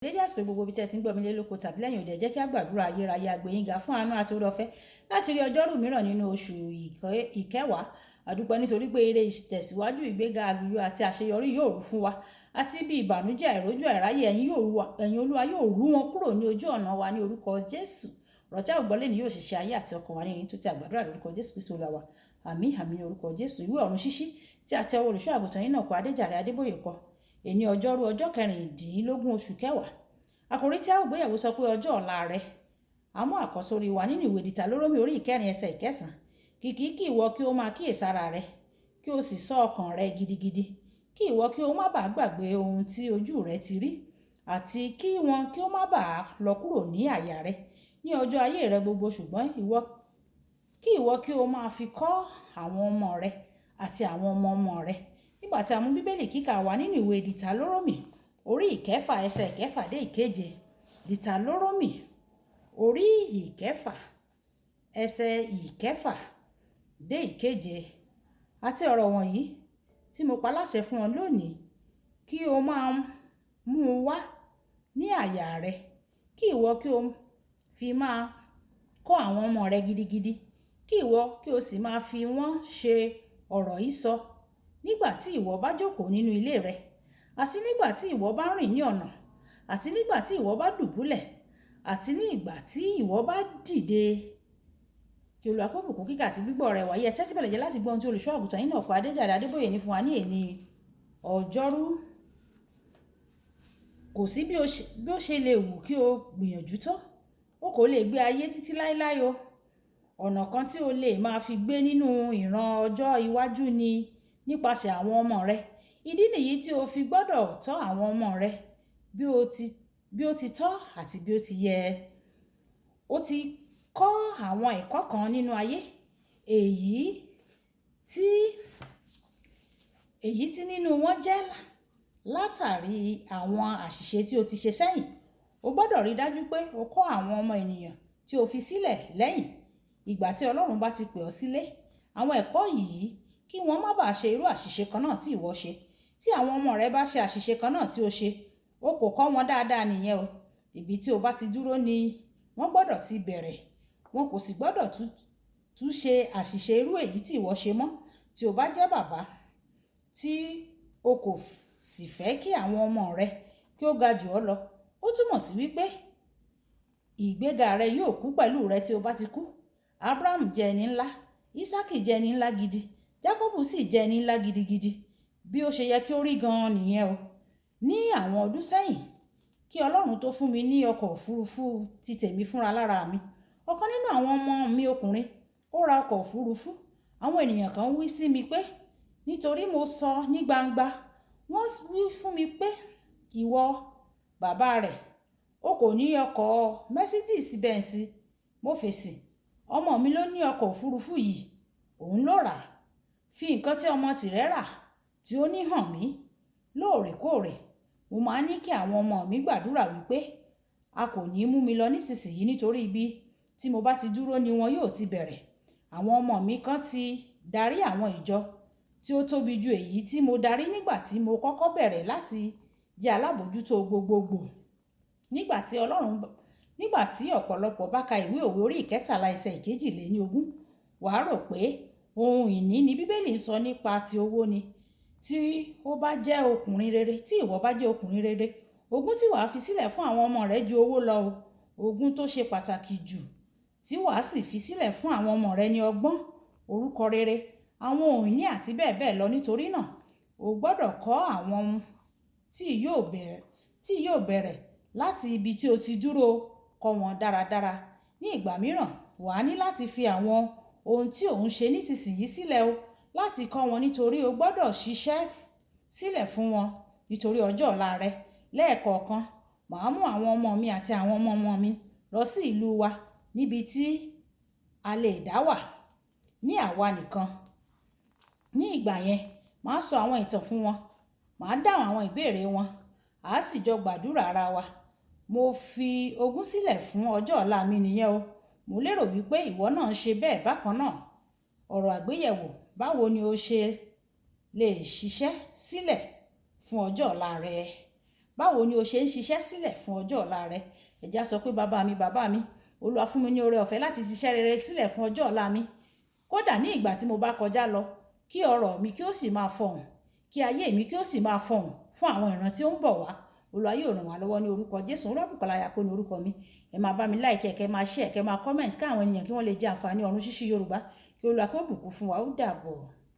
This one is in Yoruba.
Dédé àsìkò gbogbo ibi tí ẹ ti ń gbọ́ mi lé lóko tàbí lẹ́yìn òde, jẹ́ kí a gbàdúrà. Ayérayé, agbèyìnga fún àánú àti oore ọ̀fẹ́ láti rí ọjọ́rú mìíràn nínú oṣù ìkẹwàá. Àdúpẹ́ nítorí pé eré ìtẹ̀síwájú, ìgbéga, àlùyọ àti àṣeyọrí yóò rú fún wa, àti bí ìbànújẹ́, àìrójú, àìráyè, ẹ̀yin Olúwa yóò rú wọn kúrò ní ojú ọ̀nà wa ní orúkọ Jésù. Ọ̀rọ̀ tí a ó gbọ́ lónìí yóò ṣiṣẹ́ ayé àti ọkàn wa ní tó ti àgbàdúrà lórúkọ Jésù Kristi Olúwa wa. Àmín, àmín ní orúkọ Jésù. Ìwé Ọ̀run Ṣíṣí tí a tẹ ọwọ́ olùṣọ́ àgùntàn yìí náà kọ, Adéjàre Adébóyè kọ. Èní ọjọ́rú, ọjọ́ 16 oṣù kẹwàá. Àkòrí tí a ó gbéyẹ̀wò sọ pé ọjọ́ ọ̀la rẹ. A mú àkọ́sórí wa nínú ìwé Dìtàlórómì orí 4, ẹsẹ̀ 9. Kìkì kí ìwọ kí o máa kíyèsára rẹ, kí o sì ṣọ́ ọkàn rẹ gidigidi, kí ìwọ kí o má bàa gbàgbé ohun tí ojú rẹ ti rí, àti kí wọn kí ó má bàa lọ kúrò ní àyà rẹ ní ọjọ́ ayé rẹ gbogbo. Ṣùgbọ́n ìwọ kí ìwọ kí o máa fi kọ́ àwọn ọmọ rẹ àti àwọn ọmọ ọmọ rẹ. Nígbà tí a mú Bíbélì kíkà wá nínú ìwé Dìtàlórómì orí 6, ẹsẹ̀ 6 dé 7. Dìtàlórómì orí 6, ẹsẹ̀ 6 dé 7. Àti ọ̀rọ̀ wọ̀nyí tí mo pa láṣẹ fún ọ lónìí, kí o máa mú un wá ní àyà rẹ, kí ìwọ kí o fi máa kọ́ àwọn ọmọ rẹ gidigidi, kí ìwọ kí o sì máa fi wọ́n ṣe ọ̀rọ̀ ìsọ nígbà tí ìwọ bá jókòó nínú ilé rẹ, àti nígbà tí ìwọ bá rìn ní ọ̀nà, àti nígbà tí ìwọ bá dùbúlẹ̀, àti ní ìgbà tí ìwọ bá dìde. Kí Olúwa kó bùkún kíkà àti gbígbọ́ rẹ̀ wáyé. Ẹ tẹ́tí bẹ̀lẹ̀ jẹ́ láti gbọ́ ohun tí olùṣọ́ àgùntàn yìí náà kọ, Adéjàre Adébóyè, ní fún wa ní èní ọjọ́rú. Kò sí bí ó ṣe lè wù kí o gbìyànjú tó, o kò lè gbé ayé títí láéláé o. Ọ̀nà kan tí o lè máa fi gbé nínú ìran ọjọ́ iwájú ni nípasẹ̀ àwọn ọmọ rẹ. Ìdí nìyí tí o fi gbọ́dọ̀ tọ́ àwọn ọmọ rẹ bí ó ti tọ́ àti bí ó ti yẹ. O ti kọ́ àwọn ẹ̀kọ́ kan nínú ayé, èyí tí nínú wọn jẹ́ látàrí àwọn àṣìṣe tí o ti ṣe sẹ́yìn. O gbọ́dọ̀ rí dájú pé o kọ́ àwọn ọmọ ènìyàn tí o fi sílẹ̀ lẹ́yìn ìgbà tí Ọlọ́run bá ti pè ọ́ sílé àwọn ẹ̀kọ́ yìí, kí wọ́n má bàa ṣe irú àṣìṣe kan náà tí ìwọ ṣe. Tí àwọn ọmọ rẹ bá ṣe àṣìṣe kan náà tí o ṣe, o kò kọ́ wọn dáadáa nìyẹn o. Ibi tí o bá ti dúró ni wọ́n gbọ́dọ̀ ti bẹ̀rẹ̀. Wọn kò sì gbọ́dọ̀ tún ṣe àṣìṣe irú èyí tí ìwọ ṣe mọ́. Tí o bá jẹ́ bàbá tí o kò sì fẹ́ kí àwọn ọmọ rẹ kí ó ga jù ọ́ lọ, ó túmọ̀ sí wípé ìgbéga rẹ yóò kú pẹ̀lú rẹ tí o bá ti kú. Abraham jẹ́ ẹni ńlá, Isaki jẹ́ ẹni ńlá gidi, Jacob sì jẹ́ ẹni ńlá gidigidi. Bí ó ṣe yẹ kí ó rí gan-an nìyẹn o. Ní àwọn ọdún sẹ́yìn, kí Ọlọ́run tó fún mi ní ọkọ̀ òfurufú ti tèmi fúnra lára mi, ọ̀kan nínú àwọn ọmọ mi ọkùnrin ó ra ọkọ̀ òfurufú. Àwọn ènìyàn kan wí sí mi pé nítorí mo sọ ní gbangba, wọ́n wí fún mi pé, "Ìwọ bàbá rẹ̀, o kò ní ọkọ̀ Mercedes Benz." Mo fèsì, "Ọmọ mi ló ní ọkọ̀ òfurufú yìí, òun ló rà á." Fi nǹkan tí ọmọ tìrẹ rà tí ó ní hàn mí. Lóòrèkóòrè, mo máa ń ní kí àwọn ọmọ mi gbàdúrà wípé a kò ní mú mi lọ nísinsìnyí, nítorí ibi tí mo bá ti dúró ni wọn yóò ti bẹ̀rẹ̀. Àwọn ọmọ mi kan ti darí àwọn ìjọ tí ó tóbi ju èyí tí mo darí nígbà tí mo kọ́kọ́ bẹ̀rẹ̀ láti jẹ́ alábòójútó gbogbogbò. Nígbà tí ọ̀pọ̀lọpọ̀ bá ka ìwé Òwe orí 13, ẹsẹ̀ 22, wà á rò pé ohun ìní ni Bíbélì ń sọ nípa ti owó ni. Tí ó bá jẹ́ ọkùnrin rere, tí ìwọ bá jẹ́ ọkùnrin rere, ogún tí wà á fi sílẹ̀ fún àwọn ọmọ rẹ ju owó lọ o. Ogún tó ṣe pàtàkì jù tí wà á sì fi sílẹ̀ fún àwọn ọmọ rẹ ní ọgbọ́n, orúkọ rere, àwọn ohun ìní àti bẹ́ẹ̀ bẹ́ẹ̀ lọ. Nítorí náà, o gbọ́dọ̀ kọ́ àwọn tí yóò bẹ̀rẹ̀ láti ibi tí o ti dúró. Kọ́ wọn dáradára. Ní ìgbà mìíràn, wà á ní láti fi àwọn ohun tí ò ń ṣe nísinsìnyí sílẹ̀ o láti kọ́ wọn, nítorí o gbọ́dọ̀ ṣiṣẹ́ sílẹ̀ fún wọn nítorí ọjọ́ ọ̀la rẹ. Lẹ́ẹ̀kọ̀ọ̀kan, màá mú àwọn ọmọ mi àti àwọn ọmọ ọmọ mi lọ sí ìlú wa níbi tí a lè dá wà ní àwa nìkan. Ní ìgbà yẹn, màá sọ àwọn ìtàn fún wọn, màá dáhùn àwọn ìbéèrè wọn, a sì jọ gbàdúrà ara wa. Mo fi ogún sílẹ̀ fún ọjọ́ ọ̀la mi nìyẹn o. Mo lérò wípé ìwọ náà ń ṣe bẹ́ẹ̀ bákan náà. Ọ̀rọ̀ àgbéyẹ̀wò: báwo ni o ṣe lè ṣiṣẹ́ sílẹ̀ fún ọjọ́ ọ̀la rẹ? Báwo ni o ṣe ń ṣiṣẹ́ sílẹ̀ fún ọjọ́ ọ̀la rẹ? Ẹ jẹ́ á sọ pé, bàbá mi, bàbá mi, Olúwa fún mi ní oore ọ̀fẹ́ láti ṣiṣẹ́ rere sílẹ̀ fún ọjọ́ ọ̀la mi. Kódà ní ìgbà tí mo bá kọjá lọ, kí ọ̀rọ̀ mi kí ó sì máa fọhùn, kí ayé mi kí ó sì máa fọhùn fún àwọn ìran tí ó ń bọ̀ wá. Olúwa yóò ràn wá lọ́wọ́ ní orúkọ Jésù. Olúwabùkọ́lá Ayako ní orúkọ mi. Ẹ máa bá mi like, kẹ́ máa share, kẹ́ máa comment, káwọn ènìyàn kí wọ́n lè jẹ àǹfààní Ọ̀run Ṣíṣí Yorùbá. Kí Olúwa kí ó bùkún fún wa. Ó dàbọ̀.